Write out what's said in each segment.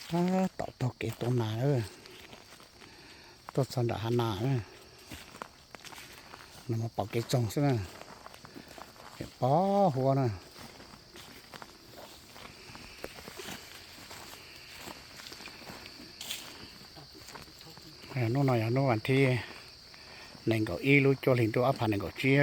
Tab tom taug kev tua nas, tuaj txog nram hav nas na, no mas pom kev txoog xwb na, pov huab na. Hnub no yog hnub vas thib nees nkaum ib lub cuaj hlis ntuj ob phav nees nkaum tsib.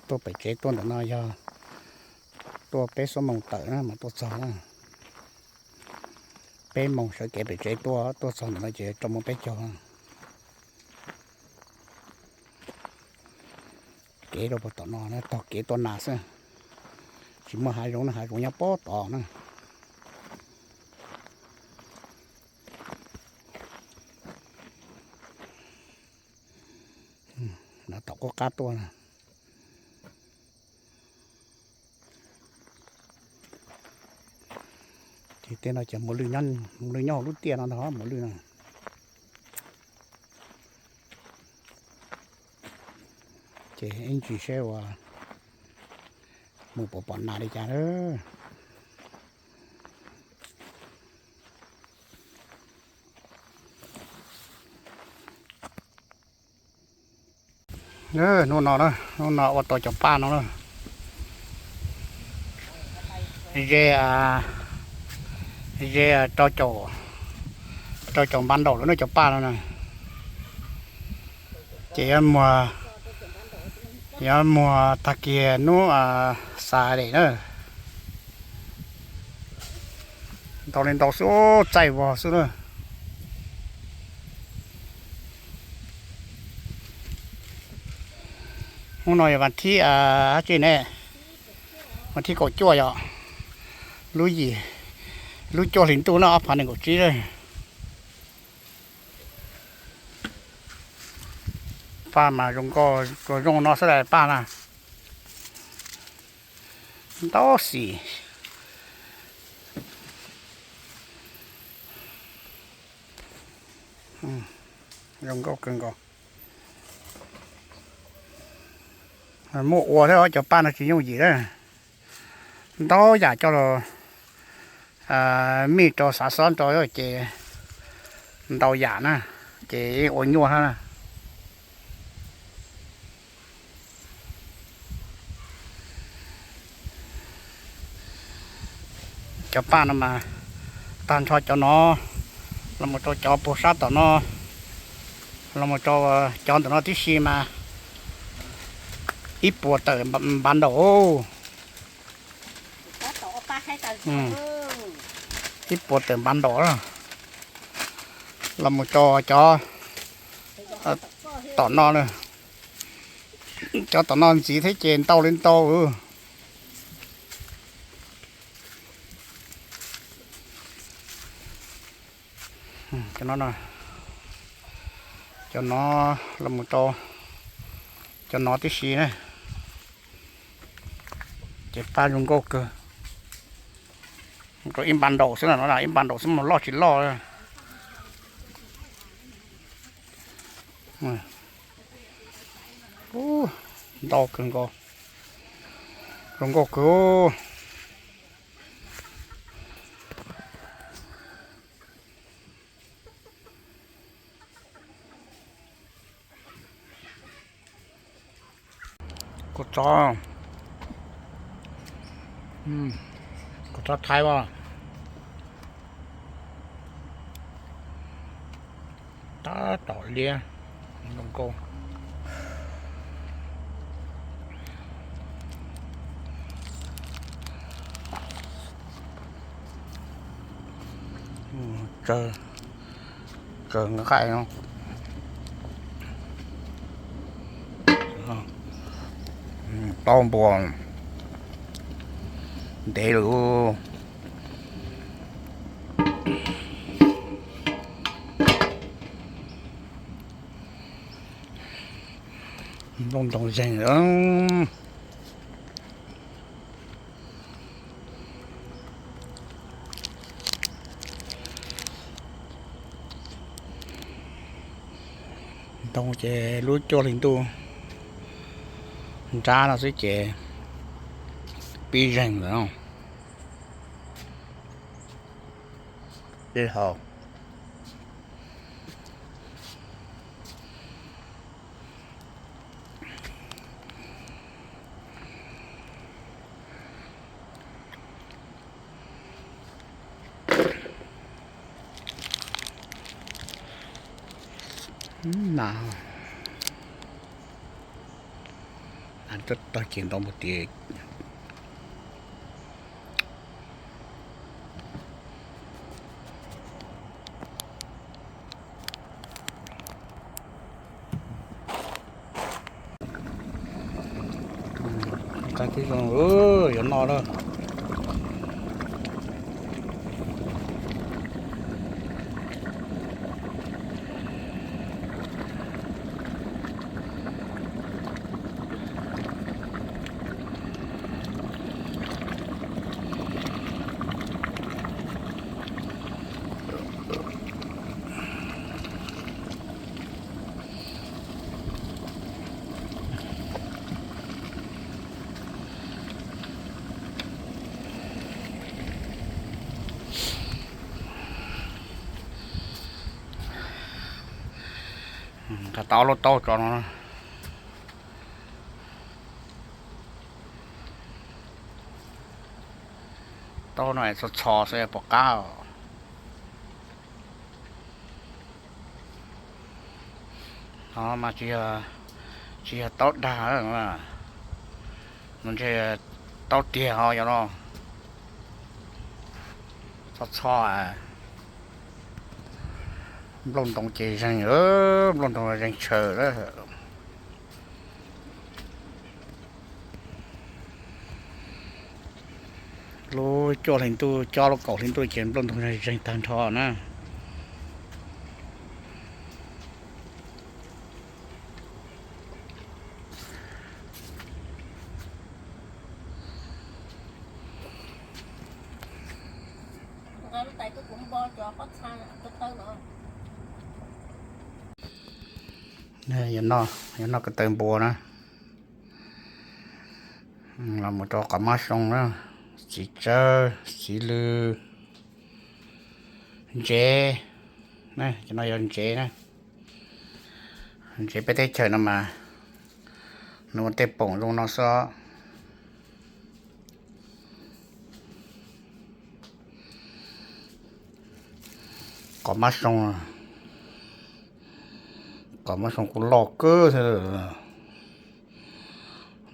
Tuaj pem tsev tuaj ntawm no yog tuaj peb xuab moos tawm na mas tuaj txog na. Peb moos sawv kev pem tsev tuaj, tuaj txog ntawm no ces rau moos peb caug. Kev rau puag tom no na, taug kev tua nas xwb, tsis muaj hav zoov na, hav zoov nyob puag tod na. Tom qub qab tuaj na. Ces tej no ces mos lwj, mos lwj nyob hauv lub tiaj no ntag, mos lwj no. Ces ib ntsis seb uas mus puas pom nas li cas lawm. Hnub no, hnub no ua tau cov paj no na. Ze, ze rau caum, rau caum npav nraum lawm na cov paj no na. Ces yuav muag, yuav muag tag kis hnub Saturday na. Ntau li ntau xwb, txaij vog xwb na. Hnub no yog vas thib, dab tsi ne, vas thib kaum cuaj yom, lub yim, lub cuaj hlis ntuj na ob phav nees nkaum tsib. Paj mas zoo nkauj zoo no xwb las paj na. Ntau xim. Zoo nkauj kawg nkaus. Muaj ua thiab, cov paj no tsis yooj yim na. Ntau yam coj los mij rau xav xob rau ces ntau yam na, ces yeej ua nyuaj thiab na. Cov paj no mas tag nrho cov no los mus rau cov puag sab tom no, los mus rau cov ntawm no tib si mas ib puas tawm npav nraum. Ib puas tawm npav nraum los mus rau cov tom no. Cov tom no ntxiv thiab ces ntau li ntau. Cov no los mus rau cov no tib si na. Ces paj zoo nkauj kawg. Rau ib npav nraum xwb no, ib npav nraum xwb mas loj tsis loj. Ntau kawg nkaus, zoo nkauj kawg. Kua txob, kua txob Thaib as. Tab tom liab, zoo nkauj. Tsawg, tsawg nqaij no. Tau npua ntev lawm. Nplooj ntoo zeeg. Ntoo ces lub cuaj hlis ntuj Nrab no xwb ces pib zeeg lawm no. Dej haus. Na, tag kis ntau npua tiag. Tag kis zoo, yuav noj lawm. Nqa tau lub taub tso no. Taub no txho txho xwb pom qab os. No mas tsis yog, tsis yog taub dag, no ntshe taub tiag ho yog no. Txho txho. Nplooj ntoo ces zeeg, nplooj ntoo zeeg tshaws lawm. Lub cuaj hli ntuj, cob lub kaum hli ntuj ces nplooj ntoo zeeg tag nrho na. Yuav noj ko taw npua na. Los mus rau qhov mab xoo na, txiv tsawb, txiv lws, ntsev. Cov no yog ntsev na. Ntsev peb teb chaws no mas nws ua tej poom zoo no xwb. Qhov mab xoo, qhov mab xoo kuj loj kawg thiab.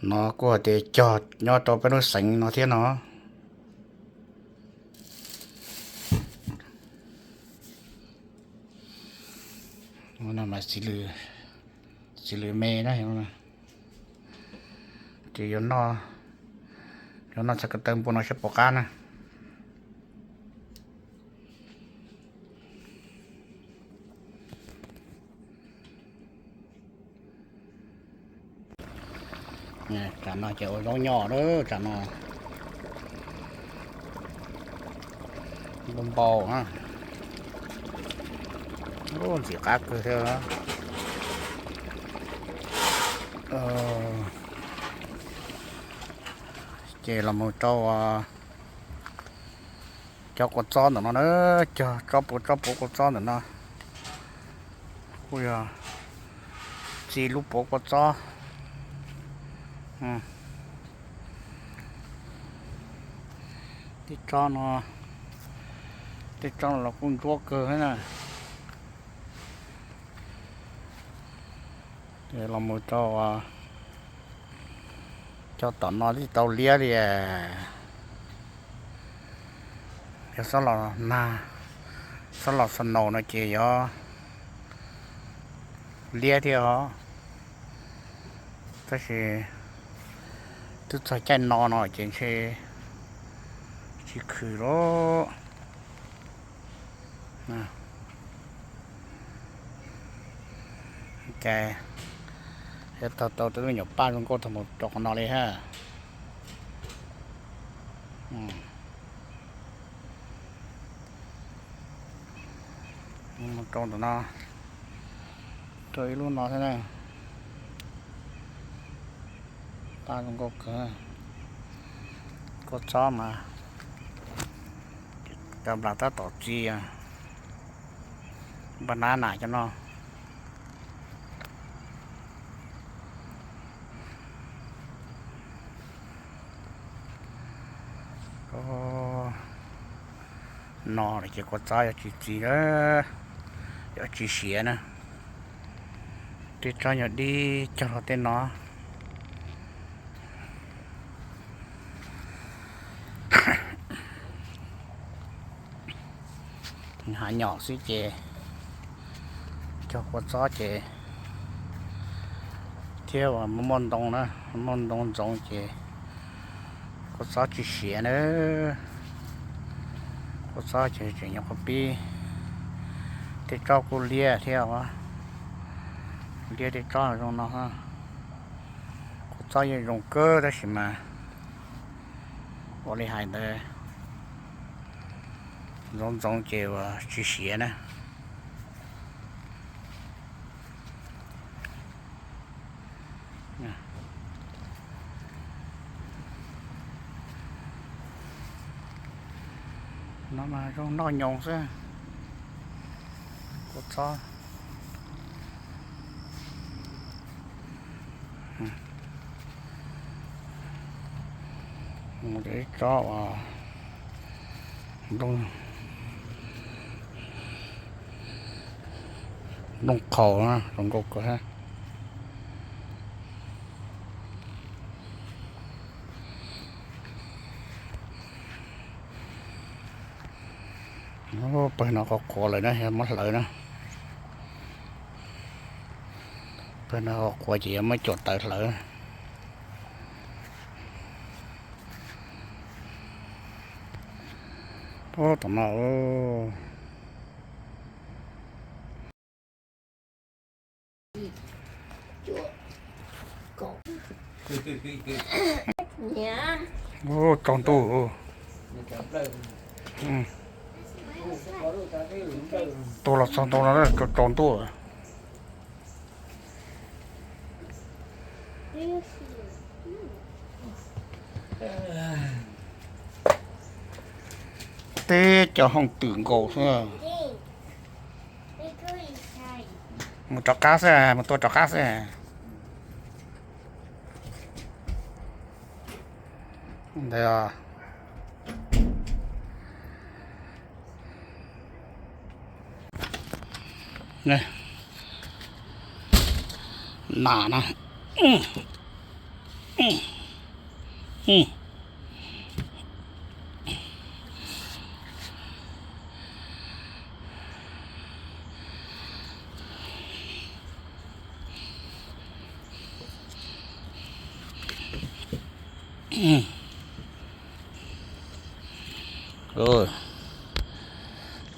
No kuj hais tias cog nyob rau peb lub xeev no thiab no. No mas txiv lws me na. Ces yuav noj, yuav noj txhais ko taw npua no saib puas qab na. Tsam no ces ua zaub nyoj lawm tsam no. Npau npau na. Ntxim qab kawg thiab. Ces los mus rau cov kua txob ntawm no na, cog tsob puav tsob puav kua txob ntawm no. Kuj yog txi lub puav kua txob. Tej tsob no, tej tsob no los kuj ntsuab kawg thiab na. Los mus rau cov tom no twb tsis tau liab li. Yog xob los nag, xob los snow no ces yuav liab thiab os. Tab sis twb txog caij no no ces ntshe tsis khwm lawm. Ces yuav tau tau tej lub nyuam paj zoo nkauj tau mus rau qhov no li ha. Mus rau ntawm no, rau ib lub no thiab na. Paj zoo nkauj kawg. Kua txob mas cov nplas tab tom txi, npaj nab nam cov no. No lawm ces kua txob yuav tsis txi, yuav tsis siav na. Tej tsob nyuag dib cog rau tej no. Hav nyom xwb ces cog kua txob ces thiab uas muaj ntoo na, muaj ntoo ntxoov ces kua txob tsis siav na. Kua txob ces tseem nyuam qhuav pib, tej tsob kuj liab thiab, liab tej tsob zoo no. Kua txob yeej zoo kawg tab sis mas ua li hais ntawd, ntxoov ntxoov ces uas tsis siav na. No mas zoo noj nyoos xwb. Kua txob. Mus ib tsob uas nplooj qhaus na, zoo nkauj kawg. Pawg no qhuav qhuav lawm na, yog muab hlawv na. Pawg no qhuav qhuav ces yuav muab cuam tawv hlawv. Tom no tsaus ntuj. Tua los txog ntau no tsaus ntuj. Teb cov hooj twm nkaus xwb. Mus rov qab xwb, mus tua rov qab xwb. Ntawd, nas na.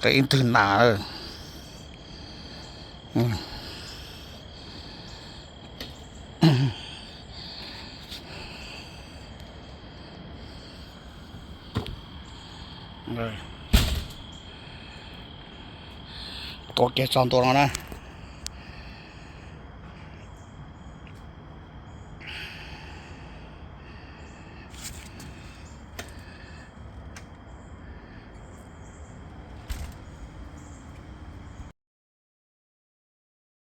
Tau ib ntwg nas. Tua kiag txog ntua no na.